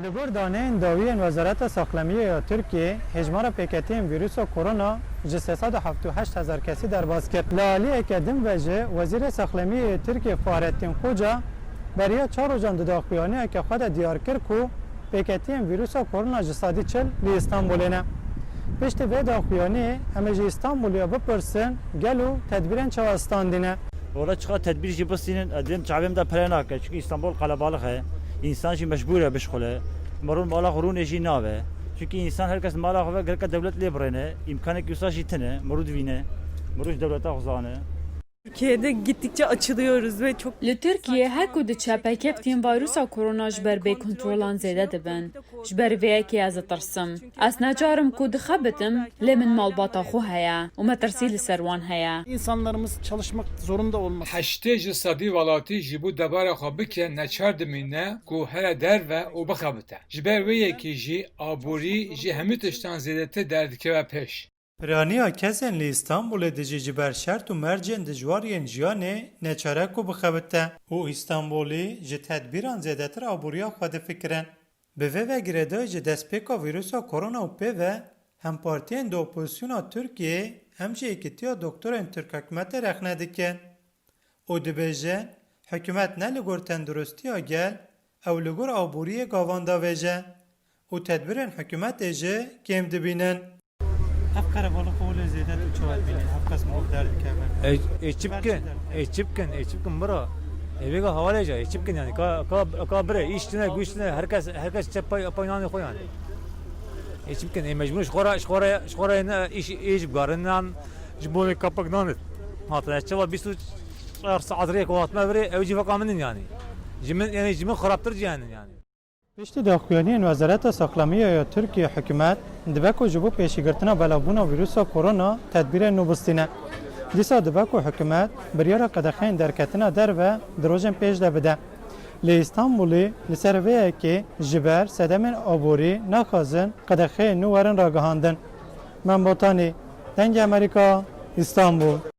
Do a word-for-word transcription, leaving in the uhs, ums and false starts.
Li gor daneyên dawî yên Wezareta Saxlemiyê ya Tirkiyê, hêjmara pêketiyên vîrusa korona ji sê sed û hevdeh û heşt hezar kesî derbas kir. Li aliyeke din ve jî, Wezîrê Saxlemiyê yê Tirkiyê Fahrettin Koca beriya çar rojan di daxuyaniyeke xwe de diyar kir ku pêketiyên vîrusa korona ji sedî çil li Îstanbulê ne. Piştî vê daxuyaniyê em ê ji Îstanbulî ya bipirsin, gelo tedbîrên çawa standîne? Wala çiqa tedbîr jî bistînin, e, dêm çavêm de pire nake. Çünkü Îstanbul qelebalix e. Însan jî mecbûr e bişxule. Mirov mala xwe rûnê jî nabe. Çünkü însan her kes mala xwe ve gereke dewlet lê birêne. Îmkanek wisa jî tine. Mirov divîne. Mirov ji dewleta xwe zane. Türkiye'de gittikçe açılıyoruz ve çok Li Tirkiye her ku diçe pêkevtiyên vayrusa korona ji ber bê kontrolan zêde dibin. Ji ber vê yekê ez ditirsim. Ez necarim ku dixebitim, lê min malbata xwe heye û metirsî li ser wan heye. İnsanlarımız çalışmak zorunda olması. Heştê ji sedî welatî ji bo debara xwe bike neçar dimîne ku here derve û bixebite. Ji ber wê yekê jî aborî ji hemî tiştan zêdetir derdikeve pêş. Piraniya kesên li Îstanbulê dijî ji ber şert û mercên dijwar yên jiyanê neçare ku bixebite û Îstanbulî ji tedbîran zêdetir aboriya xwe difikirin. Bi vê ve girêdayî ji destpêka vîrusa korona û pê ve hempartiyên di opozisyona Tirkiyeyê hem jî Yekîtiya Doktorên Tirk hikûmetê rexne dikin û dibêjin, hikûmet ne li gor tenduristiya gel, ew li gor aboriyê gavan davêje û tedbirên hikûmetê jî kêm dibînin. Ev qerebalix olê zêde tu çawa dibînî? Ev qas mirov derdikeve. Ê, ê çi bikin? Ê çi bikin? Ê çi bikin bira? Ê vêga hawalê ca, ê çi bikin yani? Ka, ka, ka bire, îş tine, güç tine, herkes, herkes çe pay, pay nanê xwe yani. Ê çi bikin? Ê mecbûr ji xwe re, ji xwe re, ji xwe re ne, îş, îş bigarin nan, ji bo ne kapak nanê. Hatine çava bîst û çar saet rê ku hatime virê, ew cîvaka min in yani. Ji min, yani ji min xirabtir ciyanin yani. Piştî daxuyaniyên Wezareta Saxlemiya ya Tirkiye hikûmet dibe ku ji bo pêşîgirtina belavbûna vîrusa korona tedbîrên nû bistîne. Dîsa dibe ku hikûmet biryara qedexeyên derketina derve di rojên pêş de bide. Lê Îstanbulî li ser vê yekê ji ber sedemên aborî naxwazin qedexeyên nû werin ragihandin. Mem Botanî, Dengê Amerîka, Îstanbul.